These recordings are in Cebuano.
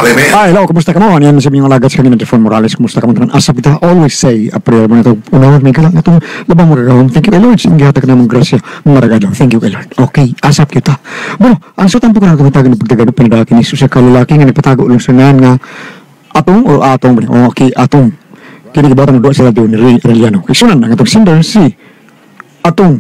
RMN. Hi, hello, kumusta ka mo? Ano yan sa mga alagad sa kanina, Jeffon Morales? Kumusta ka mo? Asap kita, always say a prayer mo na ito. Unawad, may kalang itong labang mo kagahom. Thank you, Lord. Sa gihatag na mong grasya, mga regalo. Thank you, Lord. Okay, asap kita. Bueno, ang sutan po ko na kumitagan ng pagdagano, pinadaki ni Susa kalalaki nga nagpatago lang sa nga atong o atong, okay, atong. Kinigibatang doon sa radyo ni Ray Arellano. Okay, sunan ang atong sender si Atong.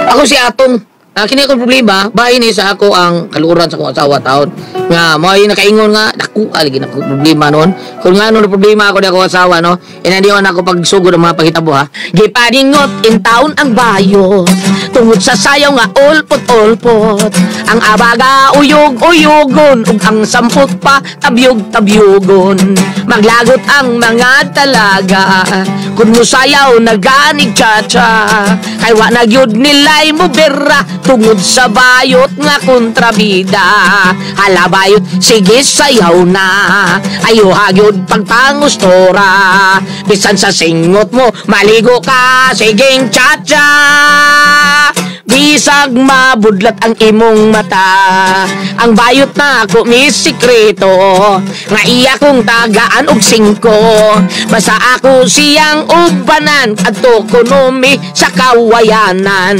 Ako si Atong. Kini akong problema, bahin ni sa ako ang kaluoran sa akong asawa taon. Nga mo'y nakaingon nga dako lagi na problema noon. Kung nga na problema ako di ako asawa no. Inandi on ako pagsugod ang mga pangitabo ha. Gipaningot in taon ang bayot tungod sa sayaw nga ulpot-ulpot. Ang abaga uyog-uyugon ug ang sampot pa tabyog-tabyugon. Maglagot ang mga talaga kun musayaw naganig cha-cha. Kay wa na gyud nilay mo bera tungod sa bayot nga kontrabida. Hala bayot, sige sayaw na. Ayo hagyod pagpangustora. Bisan sa singot mo, maligo ka, siging cha-cha. Bisag mabudlat ang imong mata. Ang bayot na ako may sikreto nga iya kong tagaan og singko. Basta ako siyang ubanan adto kunomi sa kawayanan.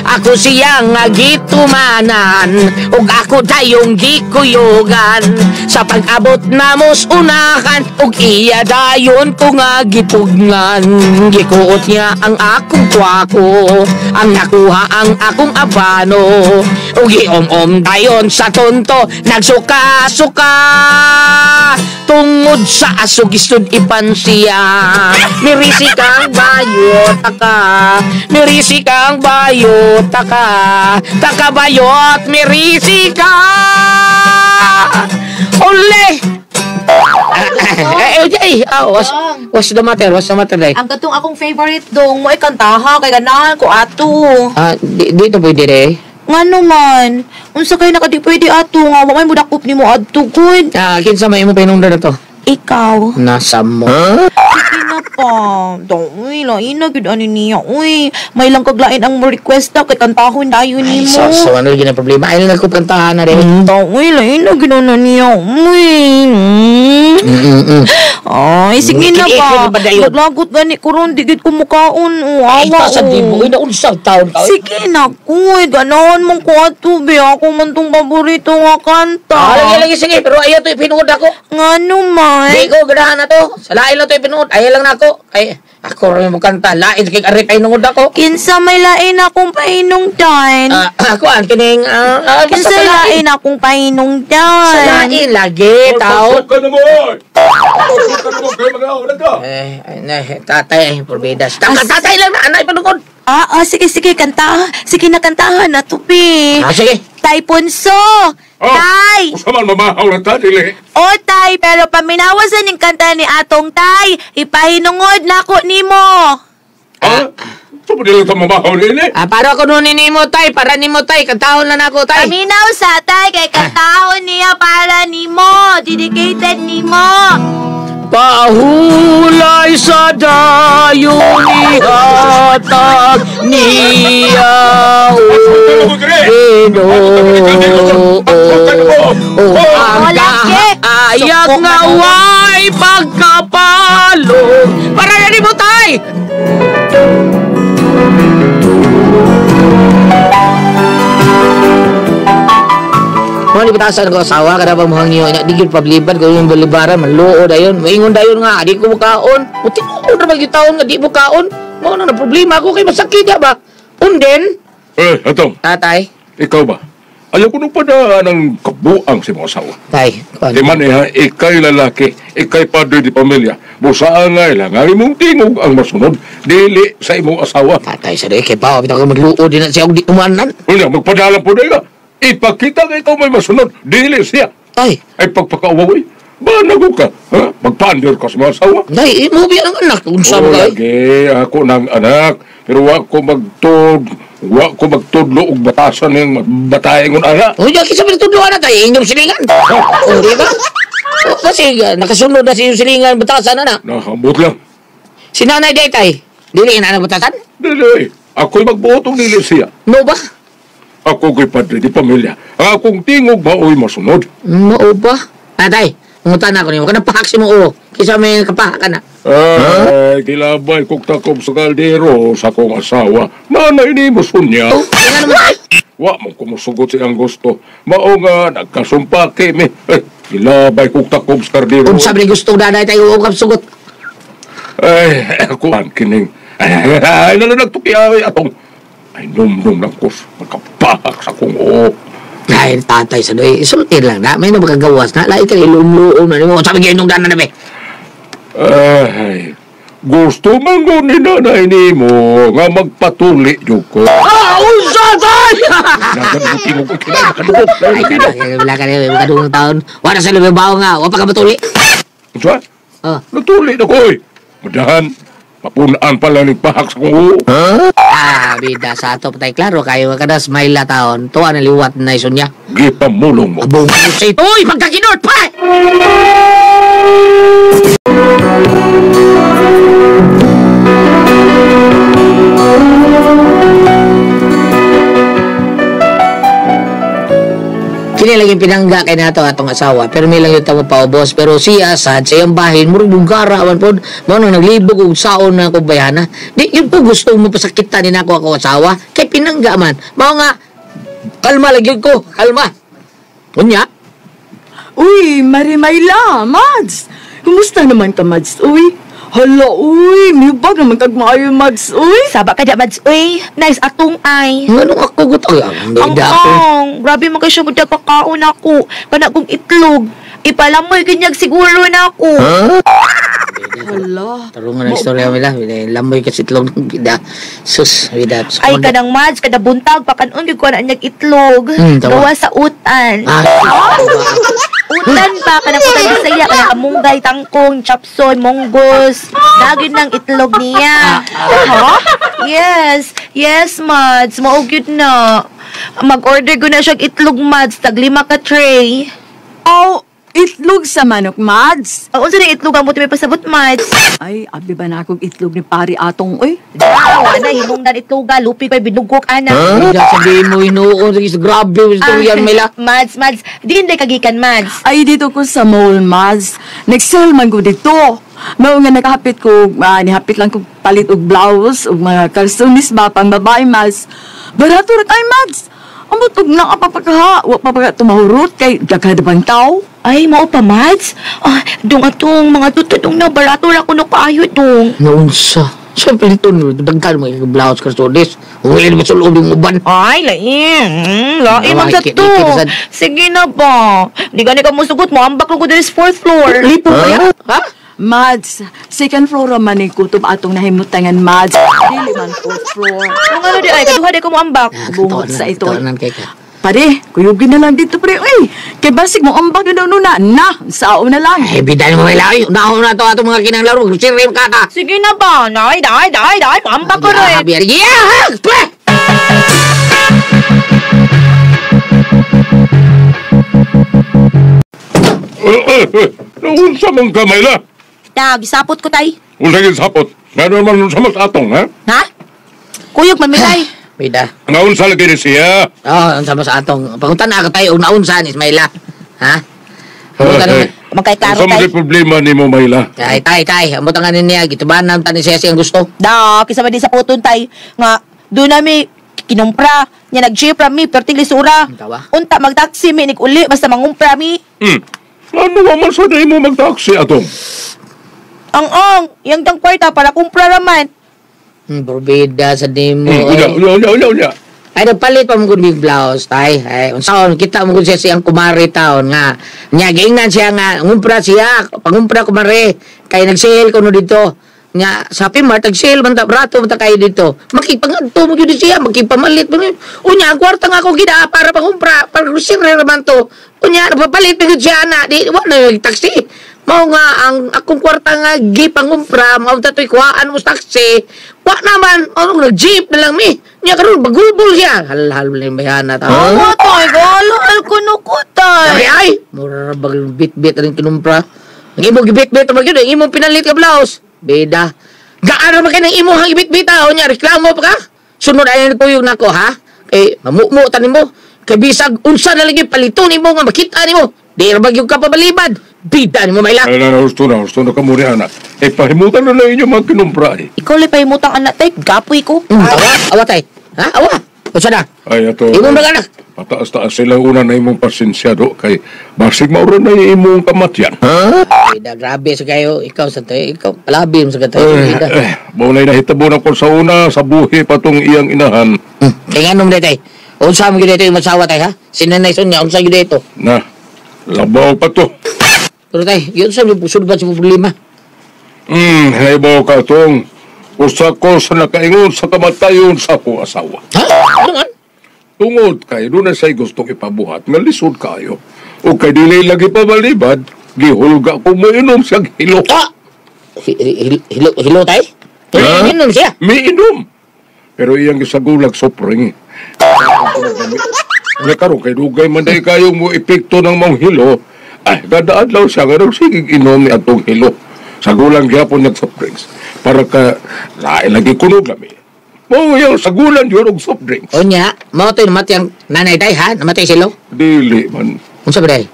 Ako siyang gitumanan ug ako dayong gikuyugan. Sa pag-abot namos unahan ug iya dayon ko nga gipugnan. Gikuot niya ang akong kwako, ang nakuha ang akong abano. Ug giom-om dayon sa tonto, nagsuka-suka tungod sa aso gistud ipansiya. Mirisi kang bayot taka, mirisi kang bayot taka, taka bayot mirisi ka. Ole! What's the matter? What's the matter, day? Ang katong akong favorite dong, mo ay kantaha kay ganahan ko ato. Dito pwede day. Ngano man? Unsa kay naka di pwede ato nga wa may mudakop nimo adto gud. Kinsa may imo pinungdan ato? Ikaw. Nasa mo. Sige na pa. Dong, uy, lain na gud ani niya. Uy, may lang kaglain ang mo request ta kay kantahon dayon Ay, nimo. so ano gyud ang problema? Ay lang ko kantahan na rin. Dong, uy, lain na gud na niya. Uy. Ay, sige na pa. Naglagot gani ko ron, di gid ko mukaon. O, awa. Ay, sa di mo, inaunsa taon ka. Sige na, kuy. Ganahan mong ko ato, be. Ako man tong paborito nga kanta. Lagi, sige. Pero ayaw to ipinuod ako. Ngano man? Di ko, ganahan na to. Sa lain lang to ipinuod. Ayaw lang na ako. Ay, ako rin mo kanta. Lain, kay arit ay nungod ako. Kinsa may lain akong pahinungdan. Ako, ang kining... Kinsa lain akong pahinungdan. Sa lain, lagi, taon. Pasok ka naman! Pasok ka naman kayo mga ulan ka! Tatay, porbidas. Tatay lang na, anay panungod. Sige, kanta. Sige na, kantahan na, tupi. Sige. Tay Punso! Tay! Usaman mamahaw na ta, dili. O, tay, pero paminawasan yung kanta ni atong tay. Ipahinungod na ako nimo. So, pwede lang ta mamahaw nini? Para ako nun nimo, tay. Para nimo, tay. Kantahon lang ako, tay. Paminaw sa tay, kay kantahon niya para nimo. Dedicated nimo. Pahulay sa dayon ihatag niya o Ginoo. O ang kaayag nga way pagkapalo. Para na nimo, tay! Mga bitasan ko asawa kada ba muhang niyo ina digid pabliban ko yung balibaran manluo dayon maingon dayon nga di ko mukaon puti ko ra gyud taon nga di mukaon mao na problema ako kay masakit ba unden atong tatay ikaw ba ayaw ko nung padaan ang kabuang si mga asawa tay kuan di man ikay lalaki ikay padre di pamilya busaan nga ilang ang imong tingog ang masunod dili sa imong asawa tatay sa kay pa bitaw ko magluo din na siya og di umanan unya magpadalan po ka. Ipakita nga ikaw may masunod, dili siya. Ay. Ay pagpakauwaw eh. Banago ka, ha? Magpander ka sa mga asawa. Ay, imo biya ang anak. Unsa mo kay? Lagi, ako ng anak. Pero wa ko magtudlo og batasan ng batayengon anak. Uy, kinsa man tudloan na tayo, inyong silingan. O, di ba? Kasi nakasunod na sa inyong silingan, batasan na na. Nakambot lang. Si nanay day, tay. Dili na batasan? Dili. Ako'y magbuot og dili siya. No ba? Ako ko'y padre di pamilya. Ang akong tingog mao'y masunod. Mao ba? Tatay, pangutan ako nimo. Kanang pahak si mo ulo. Kisa may kapahak ka na. Ay, kilabay kog takob sa kaldero sa akong asawa. Nanay ni mo sunya. Oh, nga naman. Wa mo kumusugot siyang gusto. Mao nga, nagkasumpake mi. Ay, kilabay kog takob sa kaldero. Kung sabi ni gusto nanay tayo, huwag kang sugot. Ay, ako ang kining. Ay, nalanagtuki ay atong. Ay, numnum lang ko. Nagkapahak sa akong oo. Ay, tatay sa doy, isulti lang na. May nabakagawas na. Lahi ka ilum-luom na. Sabi kayo nung dana na be. Ay, gusto man ko ni nanay ni mo nga magpatuli jud ko. Ah, unsa tay! Nagabuti mo ko kinakadugot. Ay, wala ka na, kadugong taon. Wala sa lumibaw nga, wala pa ka matuli. Unsa? Oh. Natuli na ko eh. Madahan, mapunaan pala ni pahak sa kong oo. Ah, bida sa ato patay klaro kayo ka na smile la taon. Tuwa na liwat na ison niya. Gipamulong mo. Abong sa ito, uy, pagkakinort pa! Kini lang yung pinangga kay nato atong asawa pero may lang yung tamo paubos pero siya sad sa iyang bahin murag bugara man pod mao nang naglibog og saon na kubayana di yun po gusto mo pasakitan ni nako ako asawa kay pinangga man mao nga kalma lang yun ko kalma unya. Uy, Marimayla, Mads! Kumusta naman ka, Mads? Uy, hala, uy, mibag naman kag maayo, Mads, uy. Saba ka di, Mads, uy. Nice atong ay. Nganong ako gut ay ang Ang bida ako. ang, grabe man kayo siya magdakakaon ako. Kana kong itlog. Ipalamoy kanyag siguro na ako. Huh? Hala. Tarungan ang istorya nila. Lamoy kasi itlog ng bida. Sus, bida. Sus, Ay, kanang Mads, kada buntag, pakanon, gyud ko na niyag itlog. Tawa. Gawa sa utan. Ah, Utan pa, kanang utan Bisaya, kanang kamunggay, tangkong, chapsoy, monggos. Lagi ng itlog niya. Ha? Yes. Yes, Mads. Mao gyud na. Mag-order ko na siyang itlog, Mads. Tag 5 ka tray. Aw, itlog sa manok, Mads. Oh, unsa na itlog ang buti may pasabot, Mads? Ay, abi ba na akong itlog ni pari atong, uy? Wow, ana, hinungdan itloga. Lupi pa'y binugok, ana. Huh? Bida, sabihin mo, hinuon. Grabe, istorya nila. Mads, Mads. Di hindi kagikan, Mads. Ay, dito ko sa mall, Mads. Nag-sale man ko dito. Mao nga nakahapit ko, nihapit lang ko palit og blouse, og mga kalsonis ba, pang babae, Mads. Barato ra kay, Mads. Amot og nakapapakaha, wa pa pa tumahurot kay daghan bang tao. Ay, mao pa, Mads. Ah, dong atong mga tutudong na barato ra kuno kaayo dong. Naunsa. Siyempre dito, daghan mo yung blouse kalsonis. Uwi mo sa loob yung uban. Ay, lain. Lain man sa to. Sige na ba? Di gani ka musugot mo. Ambak lang ko diri sa fourth floor. Lipo pa yan? Ha? Mads, second floor man ni kutob atong nahimutangan, Mads. Dili man fourth floor. Kung ano di ay, kaduha di ko mo ambak. Bungot sa ito. Katuanan kay ka. Pare, kuyugin na lang dito, pre. Uy, kay basig mo ambak na na. Na, sao na lang. Ay, bidan mo may layo. Nahon na to atong mga kinang laro. Sirim ka ka. Sige na ba? Nay, day, day, day. Ambak ko rin. Yeah! Pre! Naunsa mong kamay la? Na, gisapot ko, tay. Unsa gisapot? Ngano man unsa mas atong, ha? Ha? Kuyog man mi, tay. Bida. Naunsa lagi ni siya? Oh, unsa mas atong. Panguntan na ako tayo. Naunsa ni Ismaila. Ha? Panguntan Magkay klaro, Unsa man tay. di problema nimo, Mayla? Tay, tay, tay. Ang butangan niya, gituban na tani siya siyang gusto. Da, kisa man di sa puton, tay. Nga, doon nami kinumpra. Nya nag-jeep ra mi, perting lisura. Tawa. Unta magtaxi mi nig-uli basta mangumpra mi. Ano man sa mo magtaxi atong? Ang yang tang kwarta para kumpra raman. Probida sa dimo. Unya, unya, unya, unya, unya. Ay, nagpalit pa mo big blouse, tay. Ay, unsaon, kita mo siya siyang kumare taon nga. Nya, giingnan siya nga, ngumpra siya, pangumpra kumare. Kay nag-sale ko no dito. Nga, sa Happy Mart, nag-sale man ta, brato man ta kayo dito. Makipangadto mo yun siya, makipamalit mo yun. Unya, ang kwarta nga ako gina para pangumpra, para grocery raman to. Unya, nagpapalit mo yun siya na, di, wala na taxi. Mao nga, ang akong kwarta nga gipangumpra, mao tatoy kuhaan mo sa taxi. Wa naman, ano, nag-jeep na lang mi. Nya karon bagulbul siya. Halal lang bayana ta. Oh, tay, galal ko no ko, tay. Ay ay, mura bag bit-bit rin kinumpra. Ang imong gibit-bit man gyud, ang imong pinalit ka blouse. Beda. Gaano man kay nang imong ibit-bita o niya reklamo pa ka? Sunod ay nagkuyog nako ha. Kay mamumo tanim mo. Kay bisag unsa na lagi palito nimo nga makita nimo. Di ra ba gyud ka pabalibad. Bida nimo Mayla. Ay, na, husto na ka muna, anak. Eh, pahimutan na lang inyo mga kinumpra, eh. Ikaw lay pahimutang anak tay, gapoy ko. Awa, awa tay. Ha? Awa. Unsa na? Ay, ato. Imong mga anak. Pataas-taas sila una na imong pasensya do. Kay basig maura na yung imong kamatyan. Bida, grabe sa kayo. Ikaw sa tayo. Ikaw, palabi mo sa tayo. Eh, Bida. eh, maunay nahitabo na ko sa una, sa buhi patong iyang inahan. Kaya nga nung tay. Unsa mo gyud ito yung masawa tay ha? Si Nanay Sonia, unsa gyud ito? Na, labaw pa to. Pero tay, yun sa sulod ba sa problema? Naibaw ka tong. Usa ko sa nakaingon sa kamatayon sa akong asawa. Ha? Ano man? Tungod kay doon na siya'y gustong ipabuhat nga lisod kayo. O kay dili lagi pabalibad, gihulga ko mo inom siyang hilo. Ah! Hilo, hilo tay? Ha? Inom siya. Miinom. Pero iyang gisagulag sopring. Nga karon kay dugay man day kayo mo epekto ng mong hilo. Ay, kada adlaw siya nga nagsigig inom ni atong hilo. Sagulang gyapon niyag soft drinks. Para ka, lain lagi kunog lami. Mo yung sagulan yun og soft drinks. Unya, mao to'y namatay ang nanay tay ha? Namatay silo? Dili man. Unsa ba day?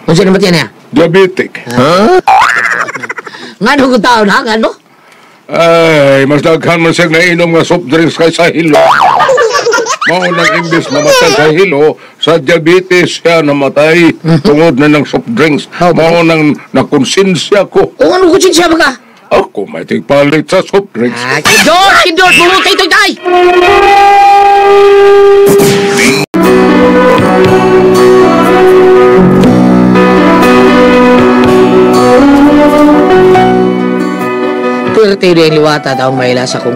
Unsa namatay niya? Diabetic. Ha? Ngano kung taon ha? Ngano? Ay, mas daghan man siyang nainom nga soft drinks kaysa hilo. Mao nang imbes namatay sa hilo, sa diabetes siya namatay tungod na ng soft drinks. Mao nang nakonsensya ko. O ano konsensya ba ka? Ako may tigpalit sa soft drinks. Ah, kindot! Kindot! Bumutay ito tay! Pwerte yung liwata taong mahila sa kung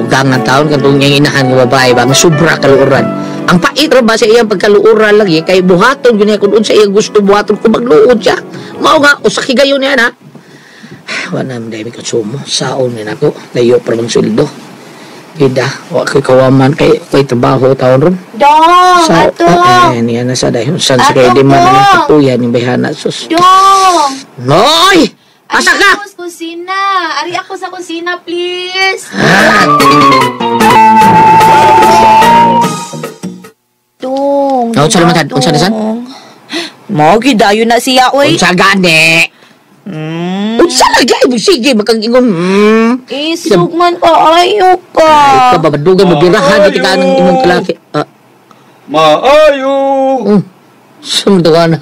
ugangan taon kantong niyang inahan ng babae ba, nga sobra kaluoran. Ang pait ra ba sa iyang pagkaluoran lagi, kay buhaton yun niya kung unsa iyang gusto buhaton kung magluod siya. Mao nga, usaki gayon niya na. Wala naman dahil may konsumo. Saon niya nako, layo pa bang sweldo. Ida, wa ko'y kawaman kay trabaho taon ron. Dong, Sa, atong. ay, niya na sa dahil. San sa kay Atong di man po. na katuyan yung bayhana. Sus. Dong. Noy! Asa Ari ka? ako sa kusina. Ari ako sa kusina, please. Dong. Oh, unsa naman, Tad? Unsa na, San? Mao gidayo na siya, oy. Unsa gani? Unsa lagi? Sige, makagingon. Isog man pa, ayo ka. Ay, ka ba, madugan, mabirahan, di ka ng imong kalaki. Maayo! Sumundo ka na.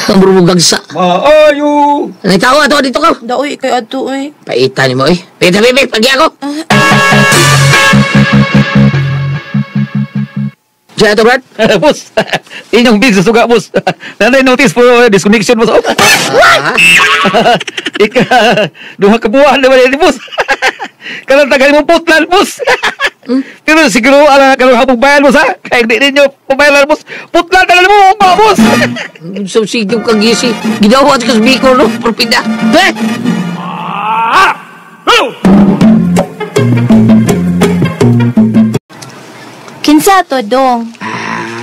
Ang burubugagsa. Maayo! Nagtawa ato dito ka. Daoy, kay ato, oy. Paita ni mo, eh. Paita, bebe, pagi ako. Diyan ato, Brad? Boss, inyong big sa suga, boss. Nanay notice po, disconnection, boss. What? Ika, duha ka buwan naman yan, boss. Kanang tagal mo putlan, boss. Pero siguro, ala, kanang hapong bayan, boss, ha? Kaya hindi ninyo pabayaran, boss. Putlan na lang mo, uma, boss. So, sige kang gisi. Ginawa sa kasbiko, no? Propida. Eh! Kinsa to, Dong?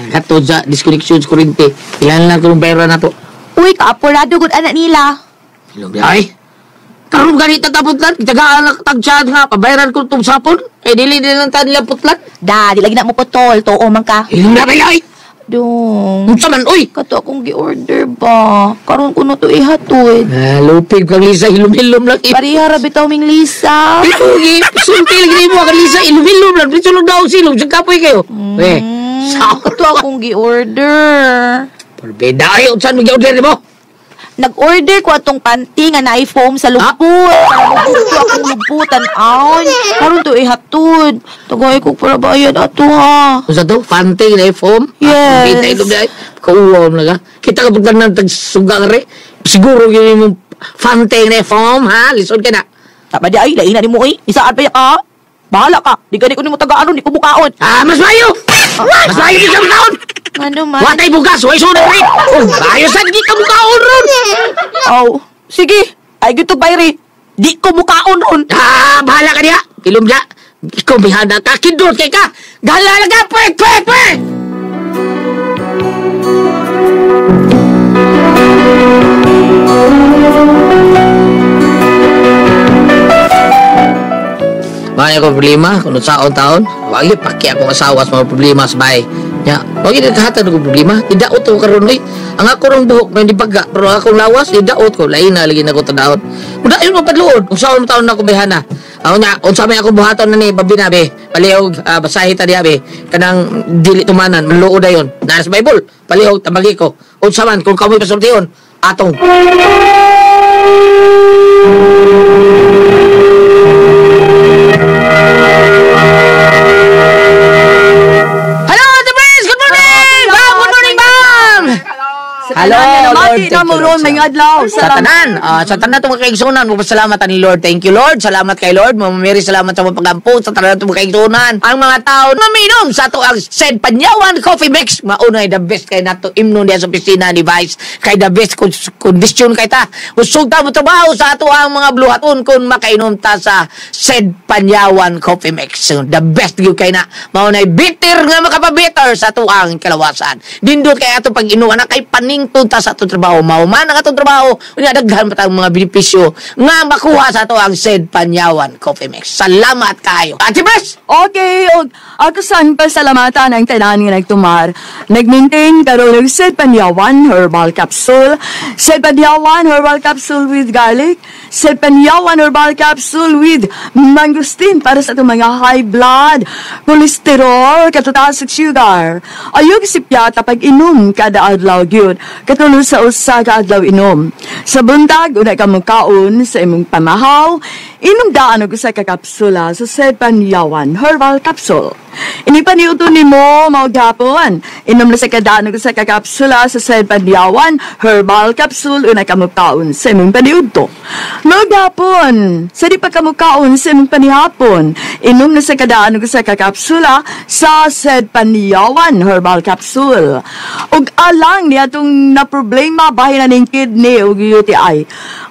Kato sa disconnection sa kurente. Ilan lang itong bayaran na to. Uy, kaapurado gud anak nila. Ilong ay! Karoon ganit na putlan. Itagaan na tagsyaan nga. Pabayaran ko itong sapon. Eh, dili din lang tayo nila putlan. Da, di lagi na mo putol. Tuo man ka. Ilong na ay! Dong. Unsa man, uy! Kato akong gi-order ba? Karon ko na to ihatod. Ah, lupig kang Lisa. Hilom-hilom lang. Pareha ra bitaw ming Lisa. Ilugi! Sulti lagi mo kang Lisa. Ilom-hilom lang. Sulog daw silong. Sa kapoy kayo. Eh, sa Kato akong gi-order. Porbeda ay, unsan mo gi-order mo? Nag-order ko atong panty nga naay foam sa lupot. Para magusto akong luputan aon. Karon to ihatod. Tagay ko para bayad ato ha. Unsa to? Panty na foam? Yes. Kita ito dai. Kauwam na ka. Kita ka pagkan ng tagsugang re. Siguro yun yung panty na foam ha? Lisod ka na. Tama di ay lain na nimo oy. Isaan pa ya ka. Bahala ka. Di gani ko nimo tagaan di ko mukaon. Ah, mas mayo! Mas mayo di ka mukaon! Ano man? Watay bugas, way sunod rin! Oh, mayo sa di ka mukaon ron! Aw, sige. Ay gito bayri. Di ko mukaon ron. Ah, bahala ka niya. Ilom niya. Ikaw bihana ka. Kindot kay ka. Gala lang ka. Pwek, pwek, pwek! Mga ko problema, kung saon taon, wagi paki akong asawa sa mga problema sa bahay. Nya, wagi nagkahatag og problema, idaot ko karon oy. Ang ako rong buhok may dibaga, pero akong lawas idaot ko, lain na lagi na ko tadaot. Mudayon mo padluod, kung saon taon na ko bayhana. Ako nya, unsa may akong buhaton na ni babi na be, palihog basahi ta diha be, kanang dili tumanan, maluod dayon. Naa sa Bible, palihog tabagi ko. Unsa man kung kamoy pasultihon, atong Hello, the Prince! Good morning! Bam! Good morning, Bam! Hello, Lord. Mati na mo ron, may adlaw. Sa tanan, sa tanan itong mga kaigsunan, magpasalamat ni Lord. Thank you, Lord. Salamat kay Lord. Mama Mary, salamat sa mga pagampo. Sa tanan itong mga kaigsunan. Ang mga tao na minom sa ato ang Said Panyawan Coffee Mix. Maunay, the best kay nato imnon diya sa opisina ni Vice. Kay the best kondisyon kay ta. Usog ta mo trabaho sa ato ang mga bluhaton kung makainom ta sa Said Panyawan Coffee Mix. So, the best gyud kay na. Maunay, bitter nga makapabitter sa ato ang kalawasan. Dindot kay ato pag-inuman na kay paningtod ta sa atong trabaho. Mauman ang atong trabaho, unya daghan pa tayong mga benepisyo nga makuha sa ato ang Said Panyawan Coffee Mix. Salamat kayo. Ate Bres! Okay, og ako sang pasalamatan ang tanan nga nagtumar. Nag-maintain karon og Said Panyawan Herbal Capsule, Said Panyawan Herbal Capsule with garlic, Said Panyawan Herbal Capsule with mangosteen para sa atong mga high blood, cholesterol, katataas sa sugar. Ayog sipyata pag inom kada adlaw gyud, katulad sa usa ka adlaw inom. Sa buntag una ka mokaon sa imong pamahaw, inom daan og usa ka kapsula sa Said Panyawan Herbal Capsule. Ini paniudto nimo mao gapon. Inom na sa kadaan og usa ka kapsula sa Said Panyawan Herbal Capsule una ka mokaon sa imong paniudto. Mao gapon, sa di pa ka mokaon sa imong panihapon, inom na sa kadaan og usa ka kapsula sa Said Panyawan Herbal Capsule. Ug alang niya atong na problema bahin na ning kidney ug UTI.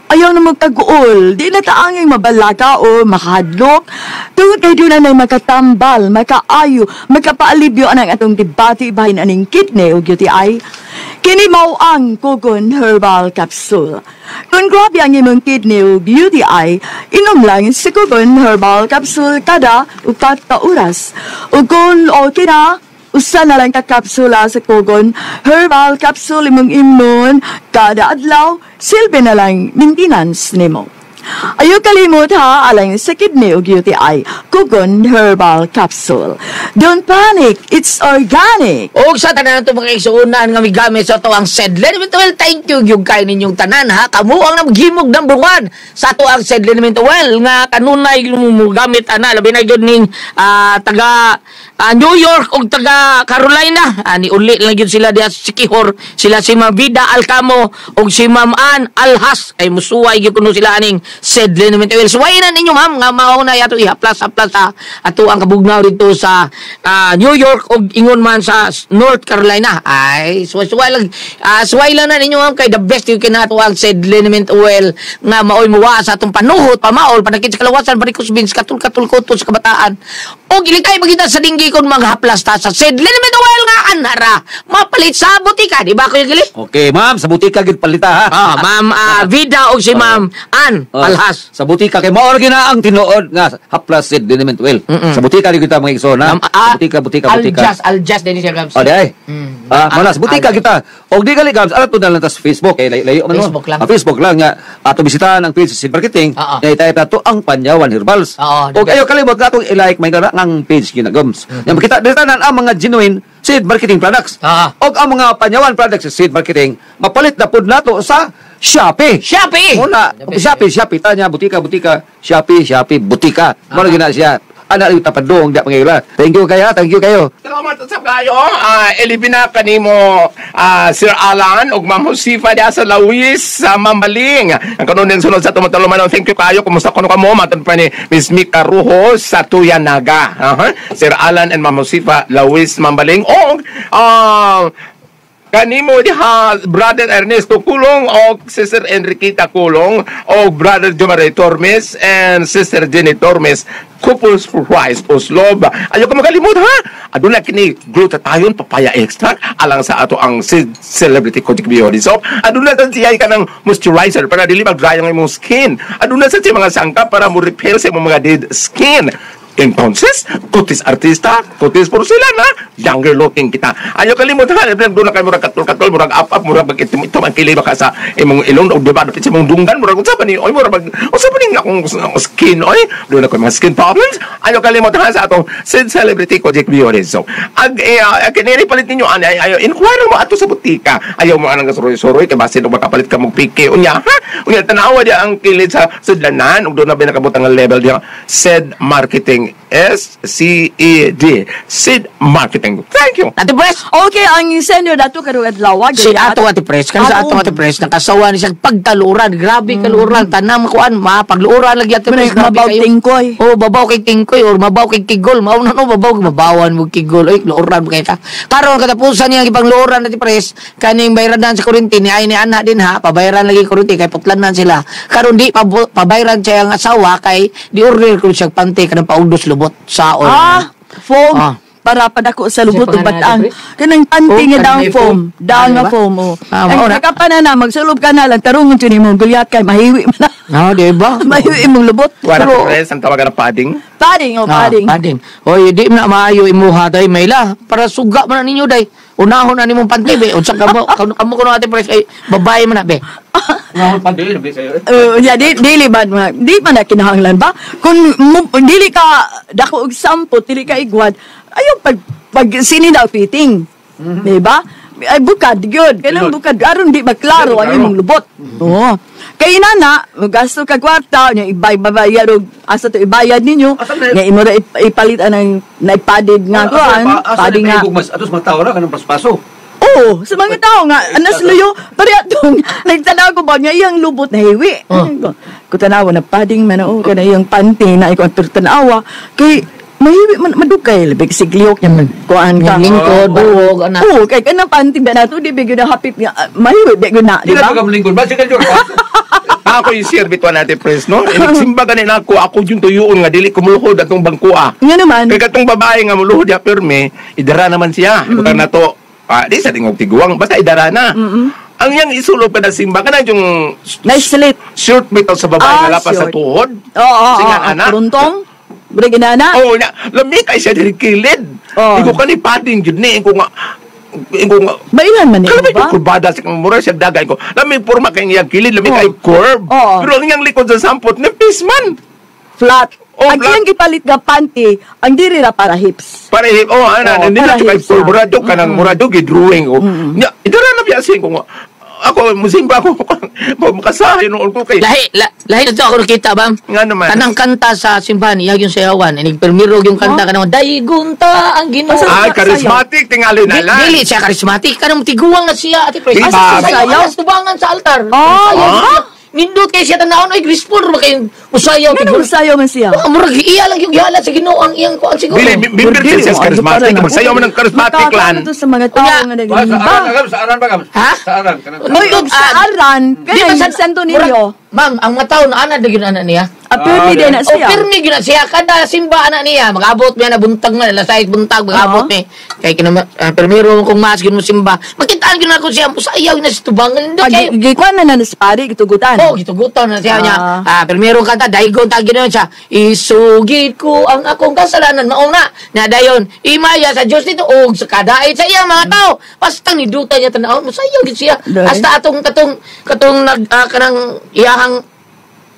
Ayaw na magkaguol, di na taanging mabalaka o makahadlok. Tungod kay doon na makatambal, makaayo, makapaalibyo anang atong debate bahin aning kidney o UTI. Kini mao ang Kugon Herbal Capsule. Kung grabe ang imong kidney o UTI, inom lang si Kugon Herbal Capsule kada 4 ka oras. O kung okay na, usa na lang ka kapsula sa Kugon Herbal Capsule imong imnon kada adlaw, silbi na lang maintenance nimo. Ayaw kalimot ha, alang sa kidney ug UTI, Kugon Herbal Capsule. Don't panic, it's organic. Og sa tanan itong mga igsuunan nga migamit sa ato ang Said Liniment Oil, thank you yung kay ninyong tanan ha. Kamu ang naghimog number 1 sa ato ang Said Liniment Oil nga kanunay gamit ana labi na gyud ning taga New York og taga Carolina. Ni uli lang gyud sila diha sa Sikihor, sila si Ma'am Vida Alcamo og si Ma'am Ann Alhas ay musuway gyud kuno sila aning Said Liniment Oil. Suwayan na ninyo ma'am nga mao na ato ihaplas-haplas sa ato ang kabugnaw dito sa New York og ingon man sa North Carolina. Ay, suway-suway lang. Suway lang na ninyo ma'am kay the best you can ato ang Said Liniment Oil nga maoy muwa sa atong panuhot, pamaol, panakit sa kalawasan, varicose veins, katul-katul kuto sa kabataan. Og ilikay magita sa dinggi kon manghaplas ta sa Said Liniment Oil nga anara. Mapalit sa butika, di ba Kuya Gili? Okay, ma'am, sa butika gid palita ha. Ma'am Vida og si Ma'am Ann Alhas. Sa butika kay mao ra ang tinuod nga haplas Said Liniment Oil. Sa butika di kita mga igsoon ha. Butika, butika, butika. Aljas din siya Gams. Oh, di ay. Manas butika kita. Og di gali Gams, ato na lang ta sa Facebook kay layo man. Facebook lang. Facebook lang nga ato bisitahan ang page sa Seed Marketing. Nga i-type nato ang Panyawan Herbals. Og ayo kalimot nga atong i-like may nga ang page gyud na Gams. Nga makita diri tanan ang mga genuine Seed Marketing products. Og ang mga Panyawan products sa Seed Marketing mapalit na pud nato sa Shopee. Shopee. Muna, Shopee, Shopee tanya butika, butika, Shopee, Shopee, butika. Mao na siya. Ana yung tapadong di pangila. Thank you kayo, thank you kayo. Salamat sa kayo. Elibina kanimo Sir Alan ug Ma'am Josefa diha sa Lawis sa Mambaling. Ang kanunin sunod sa tumutuluman. Thank you kayo. Kumusta kuno kamo? Matun pa ni Miss Mika Rujo sa Tuyanaga. Sir Alan and Ma'am Josefa Lawis Mambaling og kanimo diha Brother Ernesto Kulong o Sister Enriquita Kulong o Brother Jomare Tormes and Sister Jenny Tormes, Couples for Christ Oslob. Ayaw ka magalimot ha. Aduna kini glutathione papaya extract alang sa ato ang celebrity Kojic Beauty Soap. Aduna sa siya ka ng moisturizer para dili mag-dry ang imong skin. Aduna sa siya mga sangkap para mo repair sa imong mga dead skin. Entonces, kutis artista, kutis porcelana, younger looking kita. Ayaw kalimutan, doon na kayo murag katol-katol, murag up-up, murag mag-itim-itim ang kilay baka sa imong ilong, o diba, dapit sa imong dunggan, murag unsa ba ni, oy, murag mag, unsa ba ni akong skin, oy, doon na kayo mga skin problems. Ayaw kalimutan sa atong Sid Celebrity Kojik Biore. So, ag, eh, kiniri palit ninyo, ani, ayaw, inquire mo ato sa butika. Ayaw mo anang kasuroy-suroy, kay basin og makapalit ka mong piki. Unya, ha? Unya, tanawa diya ang kilid sa sudlanan, ug doon na binakabot ang level diya, Said Marketing, SCED, Sid Marketing. Thank you. Ate Pres! Okay, ang senior dato karong adlaw. Si ato Ate Pres, kan sa ato Ate Pres, nakasawa ni siya pagkaluran. Grabe kaluran. Tanang makuan, mapagluran lagi Ate Pres. Grabe Mabaw kayo. tingkoy. Oh, babaw kay tingkoy or mabaw kay kigol. Mao na no, babaw mabawan mo kigol. Oy, luoran mo kay ta. Karon katapusan niya gipangluoran Ate Pres, kaning bayranan sa kuryente ni ay ni ana din ha, pabayran lagi kuryente kay putlanan sila. Karon di pabayran siya ang asawa kay di order ko siya pante kanang paugdos lubot sa or. Ah, foam. Ah. Para padako sa lubot Kasi ug batang. pangalan Kanang panty Foam, nga kanang daang may foam. foam. Daang Ano nga ba? foam, oh. Ah, Ang mao na. nakapa na na, magsulob ka na lang, tarungon yun imong gulyat kay mahiwi man na. Ah, di ba? Mahiwi imong lubot. Wala Pero- Pres, ang tawagan na padding. Padding, oh, padding. Ah, padding. Oy, di na maayo imuha day Mayla. Para suga man na ninyo day. Unahon na nimong panty be. Unsa ka mo kamo kuno Ate Pres ay babae man na be. Unahon pa dili be kayo. Yeah, di, dili ba, di man na kinahanglan ba? Kung dili ka dako og sampot, dili ka igwad, ayaw pag sini na fitting. Di ba? Ay bukad gyud. Kailan bukad aron di maklaro ang imong lubot. Oo. Kay inana, gasto ka kwarta, nya ibay babayad og asa to ibayad ninyo, Asa na- nya imo ra ipalit anang naipadid nga kuan, Asa padding nga. na mas atos mga tao ra kanang paspaso. Oo, sa mga tao nga, anas luyo, pareha tong, nagtanaw ko ba niya, iyang lubot na hiwi. Oh. Ko tanawa na padding man, oo, kana iyang panty na ikaw pero tanawa, kay mahiwi man, madukay, labig sigliyok niya man, kuan ka. Yung lingkod, buhog, ana. Oo, kay kanang panty ba na to, di ba yun na hapit nga, ah, mahiwi ba yun na, Di di na ba? pa lingkod ba sige jud. Ako yung share bituan natin, Pres, no? Inigsimba ganin ako, ako yung tuyuon nga, dili kumuluhod atong bangkua. Nga naman, Kay katong babae nga muluhod ya pirmi, idara naman siya. Butang na to, di sa tingog tiguang, basta idara na. Ang yang isulob ka na simba, kana yung na-slit. short bitaw sa babae Ah, nga lapas sa short. tuhod. Oo, oo, Singa, oo, ana. Runtong, Breg inana. Oo, na, lami kay siya diri kilid. Oo. Iko ka ni padding jud ni, iko nga Mailan man Kala ni ba ba? yung kurbada sa mura siya daga ko. Lami porma kay iyang kilid, lami Oo. kay curve. Oo. Pero ang iyang likod sa sampot nipis man. Flat. Oh, Ang flat. iyang gipalit nga panty, ang diri ra para hips. Para oh ana Oo, hindi na para kay hips, curve ah. mura do kanang mura do gi-drawing ko. Nya idara na biya ko nga. Ako musimba ko makasahay noon ko kay Lahi la, lahi na to ako nakita bam. Nga naman. Kanang kanta sa simbahan iyag yung sayawan, inig permiro yung kanta kanang daygunta ang Ginoo. Ay, charismatic tingali na lang. Dili siya charismatic kanang tiguang na siya Ate Pres. Di Asa ba? siya sayaw? Tubangan sa altar. Oh, Sayaw ah? siya. Nindot kay siya tanawon ay graceful ra kay musayaw Nga naman sayaw man siya. Ah, murag iya lang yung gihala sa Ginoo ang iyang kuan siguro. Dili bimber Dili, siya oh, charismatic. ano, Magsayaw man ng charismatic lan. Makakaano to sa mga tao Unya. nga nagsimba. Sa aran ba kam? Ha? Sa aran kanang. Oy, og sa aran, Di ba kanang Santo murag- Niño. Ma'am, ang mataw na ana gyud ana niya. Ah, pirmi din na O siya. pirmi gyud na siya kada simba ana niya, mag-abot niya na buntag man alas 6 buntag mag-abot Oo. ni. Kay kinama pirmiro kong mas gyud mo simba. Makitaan gyud na ako siya musayaw na sa tubangan nindot Pag kay. gikuan na na sa pari, gitugutan. Oh, gitugutan na siya niya. Ah. Ah, pirmiro kanta daygon ta gyud siya. Isugid ko ang akong kasalanan mauna. Na dayon imaya sa Dios nito og sa kadait sa iya mga tao. Basta nidutan niya tan-awon musayaw gyud siya. Dahil? Hasta atong katong katong nag kanang iyahang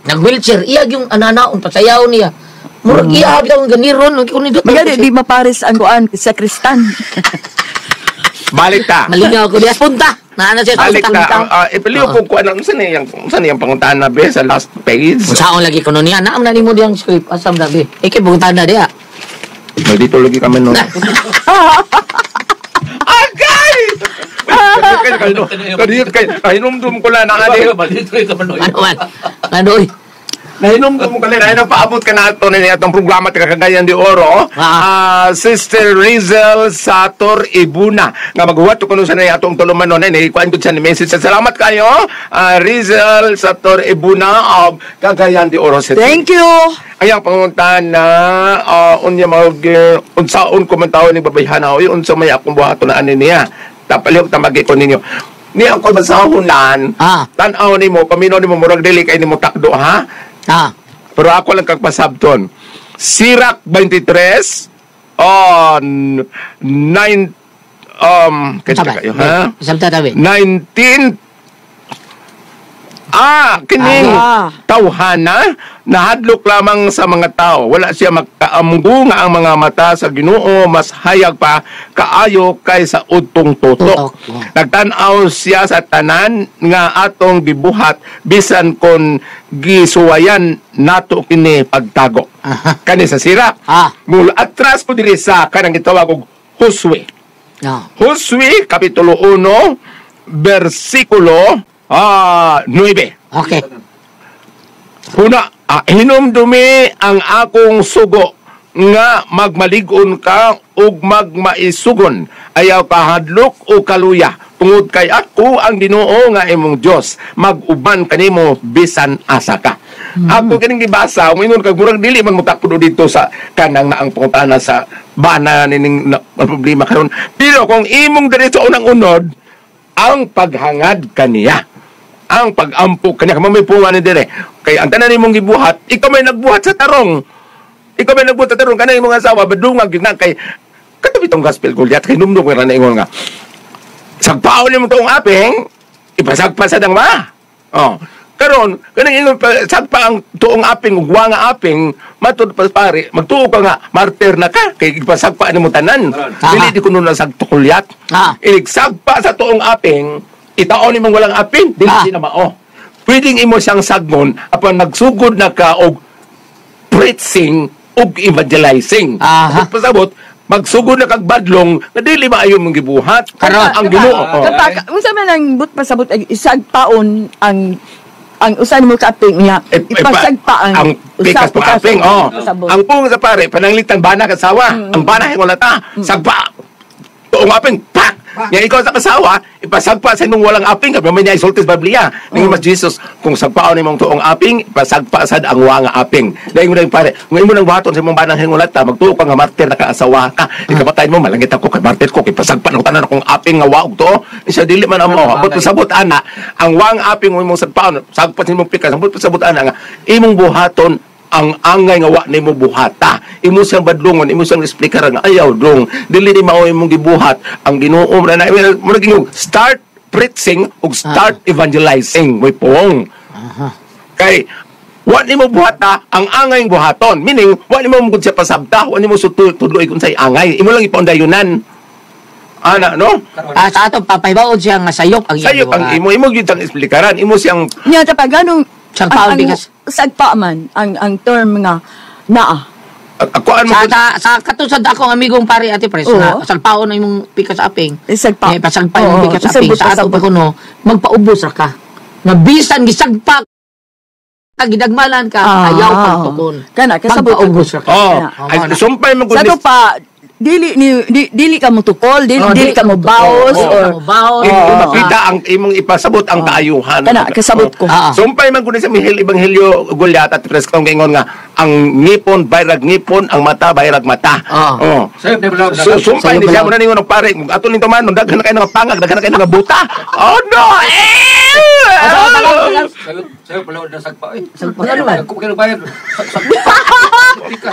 nag wheelchair iya yung ananaon pasayaw niya. Murag iya bitaw ang ganiron kun nindot. Magani, di mapares ang kuan sa kristan. Balik ta. Malingaw ko diya punta. Naana siya sa Balik punta. ta. Ipiliw ko kuan ang unsa na yang panguntahan na be sa last page. Unsaon lagi kuno niya naam na nimo diyang script asam na be. Ikay punta na diha. Dito lagi kami no. Agay! Kadiyot kay nahinumdum ko lang na adi. Dito ito man. Ano man? Ano oy? Nahinumdum ko lang na nagpaabot ka na ato ni atong programa taga Cagayan de Oro. Sister Rizel Sator Ibuna nga maghuwat ko kuno sa niya atong tulumanon ni kuan gud sa ni message. Salamat kayo. Rizel Sator Ibuna of Cagayan de Oro City. Thank you. Ayang panguntahan na unya mag unsaon ko man tawo ni babayhana oy unsa may akong buhaton na ani niya. Tapalihok tamagi ko ninyo. Niya ako basahonan. Ah. Tan-aw nimo, paminaw nimo murag dili kay nimo takdo ha. Ah. Pero ako lang kag pasabton. Sirak 23 on 9 Tama. kayo, ha? Samta tabi. 19 kining tawhana nahadlok lamang sa mga tao. Wala siya makaamgo nga ang mga mata sa Ginoo mas hayag pa kaayo kaysa udtong tutok. Nagtan-aw siya sa tanan nga atong gibuhat bisan kon gisuwayan nato kini pagtago. Kani sa Sirak. Mula atras ko diri sa kanang gitawag og Josue. Josue kapitulo 1 bersikulo 9. Okay. Una, hinumdumi ang akong sugo nga magmalig-on ka ug magmaisugon. Ayaw kahadlok o kaluya. Tungod kay ako ang Ginoo nga imong Dios, mag-uban kanimo bisan asa ka. Ako kining gibasa, umingon kag murag dili man mutakdo dito sa kanang naang pangutana sa bana nining problema karon. Pero kung imong diri sa unang unod, ang paghangad kaniya, ang pag-ampo kaniya, kamo may punga ni dire. Kay ang tanan nimong gibuhat, ikaw may nagbuhat sa tarong. Ikaw may nagbuhat sa tarong kanang imong asawa badungag gyud na kay kadto bitong gospel Goliath kay numdum ra na ingon nga. Sagpaon nimo tuong aping, ipasagpa sa dangma. Oh. Karon kanang ingon sagpa ang tuong aping ug wa nga aping, matud pa pare, magtuo ka nga martyr na ka kay ipasagpa nimo tanan. Dili di kuno na sagto Goliath. Inig sagpa sa tuong aping, itaon nimong walang aping, dili di na mao. Pwedeng imo siyang sagmon apan magsugod na ka og preaching ug evangelizing. Pasabot, magsugod na kag badlong na dili maayo mong gibuhat. Karon ang Ginoo. Kapag unsa man ang but pasabot ay isagpaon ang usa nimo ka aping niya. Ipasagpa ang pikas pa aping. Oh. Ang pung sa pare pananglitan bana kasawa. Ang bana hingon ta. Sagpa tuong aping pak. Nga ikaw sa kasawa, ipasagpa sa imong walang aping kay may niya isulti sa Biblia. Ningon mas Jesus, kung sagpaon nimong tuong aping, ipasagpa sad ang wa nga aping. Dahil mo nang pare, kung imo nang buhaton sa imong banang hingulata, magtuo ka nga martir na kaasawa ka. Ikamatay mo malangit ako kay martir ko kay pasagpa ng tanan akong aping nga wa og tuo. Siya dili man amo. Abot pasabot ana, ang wa nga aping imong sagpaon, sagpa sa imong pikas, abot pasabot ana nga imong buhaton ang angay nga wa nimo buhata. Imo siyang badlongon, imo siyang explicar nga ayaw dong dili ni mao imong gibuhat ang Ginoo na mo naging start preaching ug start evangelizing may puong. Kay wa nimo buhata ang angay buhaton, meaning wa nimo mugud siya pasabta, wa nimo tudloy kun say angay, imo lang ipaundayunan. Ana no? Sa ato papahibaon siya nga sayop ang sayop ang imo, imo gyud siyang explikaran, imo siyang nya ta ganong sagpaon bigas. Sagpa man ang term nga naa. Akuan mo sa katusad akong amigong pare Ate Pres na sagpaon na imong pikas aping. Sagpa. Pasagpa imong pikas aping sa ato pa kuno magpaubos ra ka. Nga bisan gisagpa ka gidagmalan ka ayaw pagtukon. Kana kasabot magpaubos ra ka. Oh, ay sumpay mo sa ato pa dili ni dili ka mo tukol, dili ka mo baos or makita ang imong ipasabot ang kaayuhan. Kana kasabot ko. Sumpay man kuno sa Mihil Ebanghelyo Goliath at Pres kong ingon nga ang ngipon bayrag ngipon, ang mata bayrag mata. Oh. So sumpay ni siya mo na ningon og pare, ato ning tumanon daghan na kayo nga pangag, daghan na kayo nga buta. Oh no. Sayo pala na sagpa eh. Sagpa ano man? Kung kayo bayad.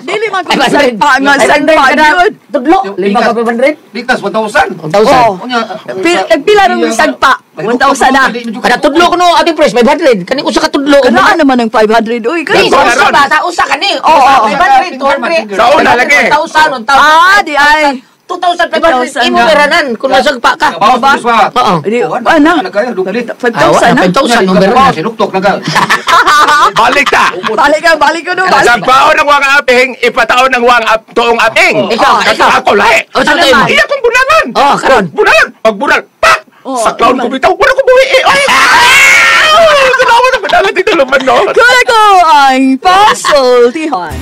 Dili man ko sagpa nga sagpa yun. Tudlo, 500. Likas 1,000. 1,000. Nagpila nung sagpa. 1,000 na. Kada tudlo ko no, Ate Pres, 500. Kani usa ka tudlo. Kanaan naman ang 500. Uy, kani sa usa ba? Sa usa kani. Oo, 500, 200. Sa una lagi. 1,000, 1,000. Ah, di ay. 2,500. Imo peranan kung masagpa ka. Oo. Ano? 5,000 na. 5,000 nung peranan. Sinuktok na ka. Balik ta. Balik ka, balik ko no. Sagpaon ang wang aping, ipataon ang wang tuong aping. Ikaw, ikaw. Ako lahi. O, sa tayo mo. Iya kong bulangan. Oh, karon. Bulangan. Pag bunal, pak! Sa clown ko bitaw, wala ko buhi eh. Ay! Salamat ang padalat dito luman, no? Kuya ko ang pasultihan.